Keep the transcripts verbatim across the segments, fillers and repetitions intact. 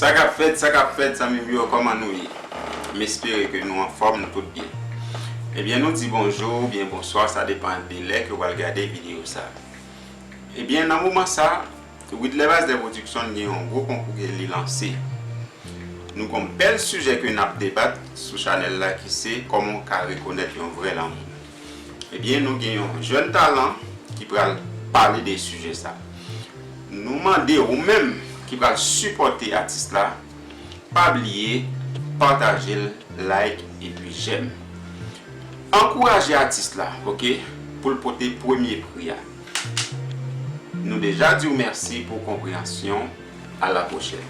Sa k ap fèt, sa k ap fèt, zanmi m yo, kòman nou ye? M espere ke nou anfòm, nou tout byen. Ebyen, nou di bonjou oubyen bonswa, sa depann de lè ke w al gade videyo sa. Ebyen, nan moman sa, Widler Basdè Production gen yon gwo konkou ke li lanse. Nou gon bèl sijè ke n ap debat sou chanèl la ki se kòman w ka rekonèt yon vrè lanmou. Ebyen, nou gen yon jèn talan ki pral pale de sijè sa. Nou mande ou menm ki pral sipòte atis la, pa bliye pataje l, like epi j'aime. Ankouraje atis la, oke, pou l pote premye pri a. Nou deja di w mèsi pou konpreyansyon. À la prochaine.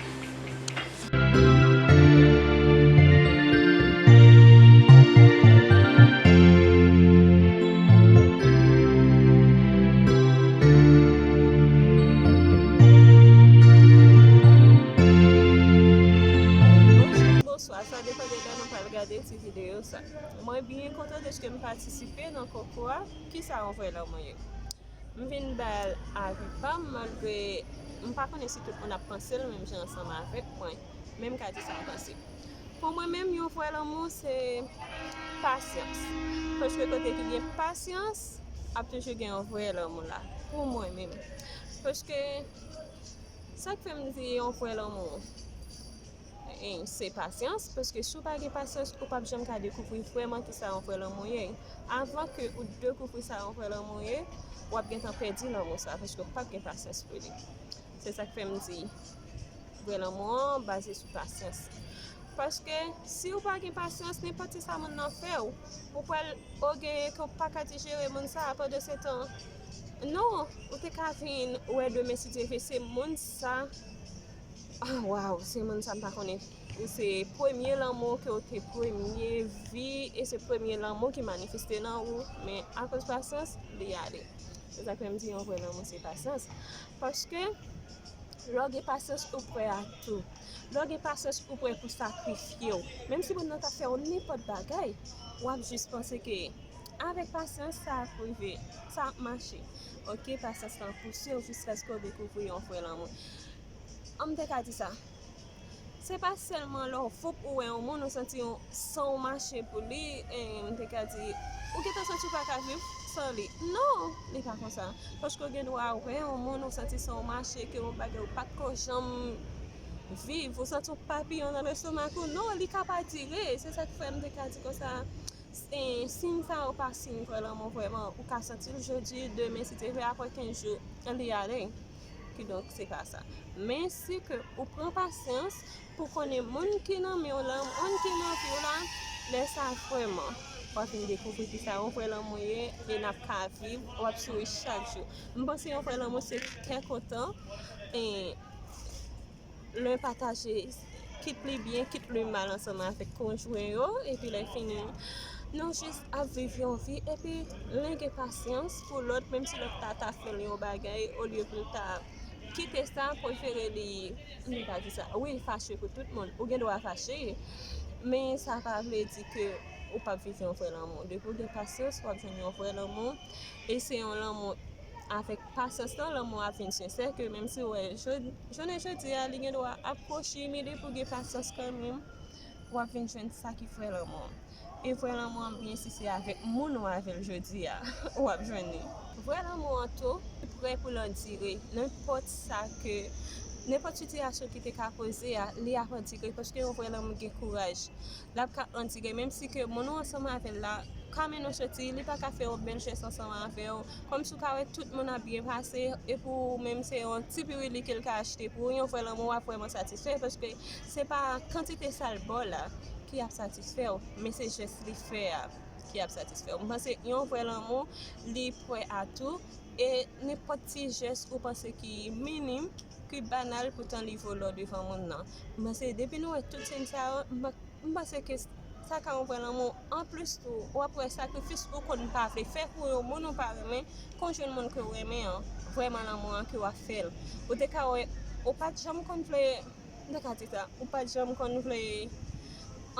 Bonjou, bonswa, sa depann de lè nou pral gade ti videyo sa. Mwen byen kontan dèske m patisipe nan konkou a. Kisa yon vrè lanmou ye? M vin bay avi pa m, malgre m pa konnen si tout moun ap panse l menm jan ansanm avèk mwen, men m ka di sa m panse. Pou mwen menm, yon vrè lanmou se pasyans. Paske kote ki gen pasyans, ap toujou gen yon vrè lanmou la. Pou mwen menm. Paske sa k fè m di yon vrè lanmou, e, se pasyans, paske si w pa gen pasyans, ou p ap janm ka dekouvri vrèman kisa yon vrè lanmou ye. Avan ke ou dekouvri sa yon vrè lanmou ye, w ap gentan pèdi lanmou sa, paske w p ap gen pasyans pou li. Se sa k fè m di, vrè lanmou an baze sou pasyans. Paske si w pa gen pasyans, nenpòt ti sa moun nan fè w, ou pral, ou genyen ke w pa ka dijere moun sa, pandan se tan, non, ou te ka vin wè demen si Dye vle, se moun sa, ah, waw, se moun sa m pa konnen. Ou se premye lanmou ke w te premye vi, e se premye lanmou ki manifeste nan ou, men akoz pasyans, li ale. Se sa k fè m di yon vrè lanmou se pasyans. Paske lè w gen pasyans, ou prè a tou. Lè w gen pasyans, ou prè pou sakrifye w. Menm si moun nan ta fè w nenpòt bagay, w ap jis panse ke avèk pasyans, sa ap rive, sa ap mache. Oke, pasyans lan pouse w jiskaske w dekouvri yon vrè lanmou. An m te ka di sa. Se pa sèlman lè w voup ou wè yon moun, ou santi yon san w mache pou li, e, m te ka di, ou gentan santi w pa ka viv san li. Non, li pa konsa. Paske w gen dwa wè yon moun, ou santi san w mache, ke yon bagay ou pa t ko janm viv, ou santi yon papiyon nan lestomak ou. Non, li ka pa dire. Se sa k fè m te ka di konsa, e, siy sa yo pa siy vrè lanmou vrèman. Ou ka santi l jodi, demen, si Dye vle, apre kenz jou, li ale. Kidonk, se pa sa. Men si ke ou pran pasyans pou konnen moun ki nan men w lan, moun ki nan vi w la, lè sa vrèman, w ap vin dekouvri kisa yon vrè lanmou ye, e n ap ka viv, w ap souri chak jou. M panse yon vrè lanmou se kè kontan, e lè pataje, kit li byen, kit li mal ansanm avèk konjwen yo, epi lè fini, nou jis ap viv yon vi, epi len gen pasyans pou lòt, menm si lòt la ta fè l yon bagay, olye pou l ta kite sa, prefere li, m pa di sa, wi, fache pou tout moun, ou gen dwa fache, men sa pa vle di ke ou p ap viv yon vrè lanmou. Depi w gen pasyans, w ap jwenn yon vrè lanmou, e se yon lanmou avèk pasyans lan, lanmou a vin sensè, ke menm si w wè jodi, jounen jodi a, li gen dwa ap kwochi, men depi w gen pasyans kanmenm, w ap vin jwenn sa ki vrè lanmou an. E vrè lanmou an byen si se avèk moun ou avè l jodi a, w ap jwenn li. Vrè lanmou an tou, li prè pou l andire nenpòt sa ke, nenpòt sitiyasyon ki te ka poze a, li ap andire, paske yon vrè lanmou gen kouraj. L ap ka andire, menm si ke moun ou ansanm avè l la ka mennen w soti, li pa ka fè yon bèl jès ansanm avè w. Kòmsi w ka wè tout moun ap byen pase, epi w menm se yon ti pirili ke l ka achte pou ou, yon vrè lanmou w ap vrèman satisfè, paske se pa kantite sa l ba w la ki ap satisfè w, men se jès li fè a ki ap satisfè w. M panse yon vrè lanmou, li prè a tou, e nenpòt ti jès ou panse ki minim, ki banal, poutan li vo lò devan moun nan. M panse depi nou wè tout siy sa yo, m pa M panse ke sa ka yon vrè lanmou. Anplis tou, w ap wè sakrifis ou konn pa vle fè pou yon moun ou pa renmen, konn jwenn moun ke w renmen an, vrèman lanmou an ke w ap fè l. Ou te ka wè, ou pa t janm konn vle, m te ka di sa, ou pa t janm konn vle,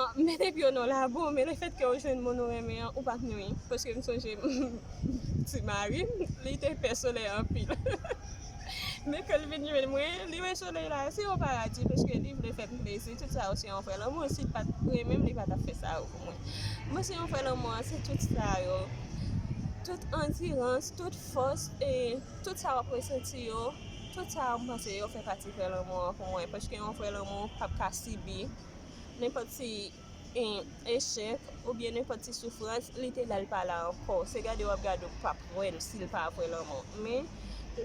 ah, mete pye w nan labou, men lefètke w jwenn moun ou renmen an, ou pa t nwi. Paske m sonje ti mari m, li te pè solèy anpil. Men ke l vin jwenn mwen, li wè solèy la se yon paradi, paske li vle fè m plezi, tout sa yo se yon frè lanmou, si l pa t renmen m, li pa t ap fè sa yo pou mwen. Mwen se yon frè lanmou an, se tout sa yo, tout andirans, tout fòs, e tout sa w ap resanti yo, tout sa yo m panse yo fè pati frè lanmou an pou mwen, paske yon frè lanmou p ap ka sibi nenpòt ti e, echèk oubyen nenpòt ti soufrans, li te la, l pa la ankò. Se gade w ap gade w p ap wè l si l pa frè lanmou. Men,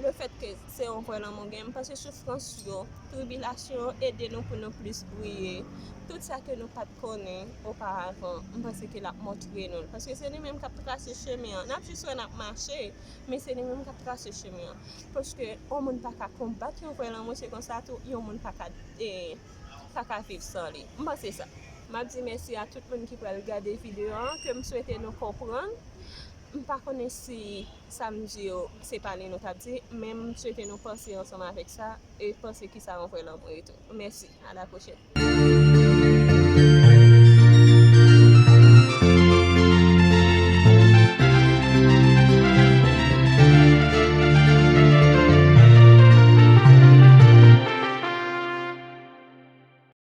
lefètke se yon frè lanmou gen, m panse soufrans yo, tribilasyon yo ede nou pou nou plis briye. Tout sa ke nou pa t konnen oparavan, m panse ke l ap montre nou l. Paske se li menm k ap trase chemen an. N ap jis wè n ap mache, men se li menm k ap trase chemen an. Paske yon moun pa ka konbat yon frè lanmou, se konsa tou, yon moun pa ka, e, pa ka viv san li. M panse sa. M ap di mèsi a tout moun ki pral gade videyo an, ke m swete nou konprann. M pa konnen si sa m di yo, se pale nou t ap di, men m swete nou panse ansanm avèk sa, e panse ki sa yon frè lanmou e tou. Mèsi, a la pwochèn.